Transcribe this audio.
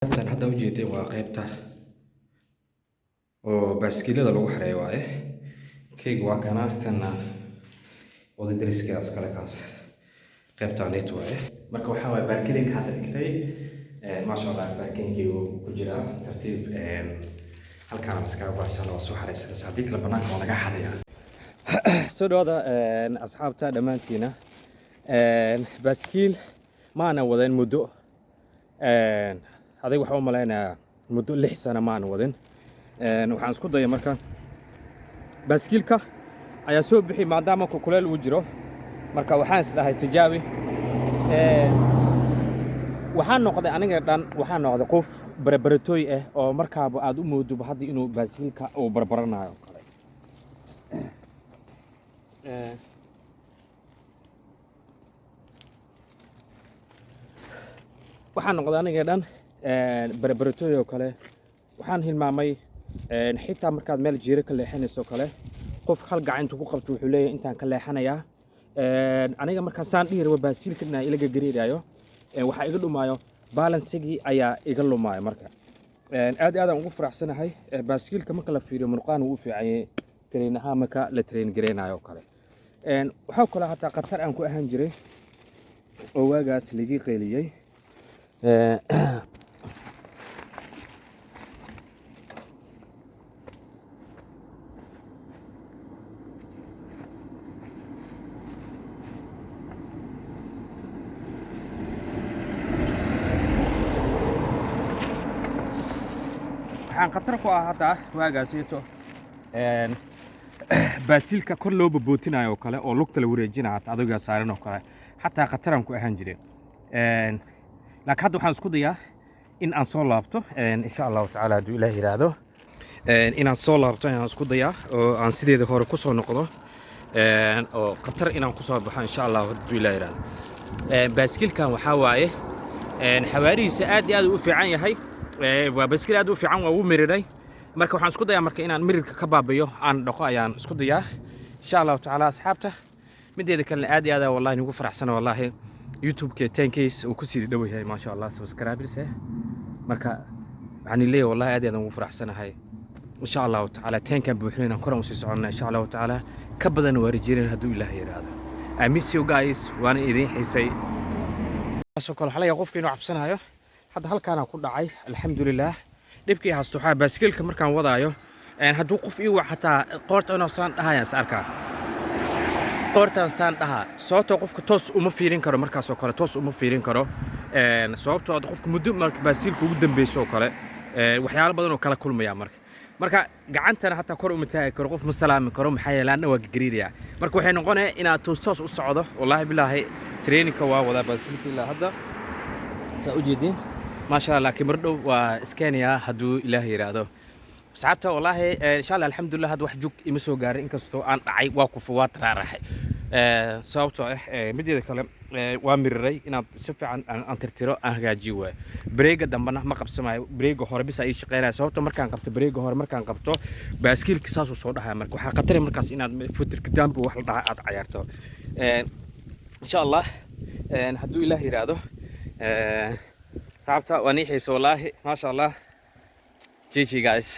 Qaybtan hadda ujeedeen waa qaybta oo baaskiilada lagu xareeyo waaye. Keyga waa kana, kana wada dariska iskale kaas. Qaybtaan net waaye. Marka waxaa waaye parkinka hadda dhigtay. Maasha Allah, parkingkii wuu ku jiraa tartiib. Halkaan iskaga baashaan waa soo xareysanaysa, haddii kale banaanka waa laga xadayaa. Soo dhawaada asxaabta dhammaantiina. Baaskiil ma aanan wadin muddo, adig waxaan u malaynayaa muddo 6 sano ma aanan wadin. Waxaan isku dayay marka baaskiilka ayaa soo bixi maadaama kuleel uu jiro. Marka waxaan isdhahay tijaabi. Waxaan noqday aniga dhan, waxaan noqday qof barbaratooy ah oo markaaba aad u moodoba hadda inuu baaskiilka uu barbaranayo kale. Waxaan noqday aniga dhan barbaratooy oo kale. Waxaan hilmaamay xitaa markaad meel jiiro ka leexanayso kale, qof hal gacan intuu ku qabto wuxuu leeyahay intaan ka leexanayaa. Aniga markaan saan dhihi rabo baaskiilka dhinaca ila gariirayo, waxaa iga dhumaayo balancegii ayaa iga lumaayo. Marka aad iyo aad aan ugu faraxsanahay. Baaskiilka marka la fiiriyo murqaan wuu u fiican yahay train ahaan marka la train gareynayo oo kale. Waxaa kaloo hataa khatar aan ku ahaan jiray oo waagaas lagii qeyliyey. Waxaan khatar ku ah hadda waagaasito baasilka kor loo bobootinayo oo kale oo lugta la wareejinayo hata adigaa saaran oo kale, xataa khataraan ku ahaan jiray. Laakiin hadda waxaan isku dayaa in aan soo laabto, insha Allahu tacaala, hadduu Ilaah yiraahdo. Inaan soo laabto ayaan isku dayaa oo aan sideeda hore kusoo noqdo oo khatar inaan kusoo baxo, insha Allah, hadduu Ilaah yiraahdo. Baaskiilkan waxaa waaye xawaarihiisa aad iyo aad u fiican yahay. Waa baaskiil aad u fiican, waa wuu miriray. Marka waxaan isku dayaa marka inaan mirirka ka baabiyo, aan dhaqo ayaan isku dayaa, insha Allahu tacaala, asxaabta. Mideeda kalena aad iyo aad wallahi nagu faraxsana, wallahi, YouTube-ka 10K uu kusii dhow yahay, maasha Allah, subscribers. Marka waxaan leeyahay wallahi aad iyo aad ugu faraxsanahay. Insha Allahu tacaala 10kan buuxinayna, koran usii soconna, insha Allahu tacaala, ka badan waa rajeynayna hadduu Ilaah yidhaahdo. I miss you guys, waana idiin xiisay. Taasoo kale waxaa laga yaabaa qofka inuu cabsanayo. Hadda halkaanaa ku dhacay, alxamdulilah. Dhibkii haysto waxaa baaskiilka markaan wadaayo, hadduu qof ii wac xataa qoorta inuu saan dhahayaan is arkaa, qoortaan saan dhahaa, sababtoo qofka toos uma fiirin karo markaasoo kale, toos uma fiirin karo. Sababtoo ah qofka muddo marka baaskiilka ugu dambeyso oo kale, waxyaalo badan oo kala kulmaya. Marka gacantana hataa kor uma taagi karo, qof ma salaami karo, maxaa yeele anna waa gariiraya. Marka waxay noqonaya inaad toos toos u socdo. Wallaahi bilaahi, trainingka waa wadaa baaskiilka ilaa hadda, saa u jeediin, maasha Allah. Laakiin mar dhow waa iskeenayaa hadduu Ilaah yidhaahdo. Asxaabta, wallaahi, insha Allah, alxamdulilah, hadda wax jug ima soo gaarin inkastoo aan dhacay, waa kufa, waa taraaraxay. Sababtoo ah mideeda kale waa miriray, inaad si fiican aan tirtiro, aan hagaajiyo waayo. Bareega dambena ma qabsamayo, bareega hore bisa ii shaqeynaya, sababtoo markaan qabto bareega hore, markaan qabto baaskiilka saasuu soo dhahaya. Marka waxaa khatari markaas inaad futirka daambo wax la dhaha aad cayaarto. Insha Allah, hadduu Ilaah yidhaahdo. Asxaabta, waa nii xiisa wallaahi, maasha Allah. GG guys.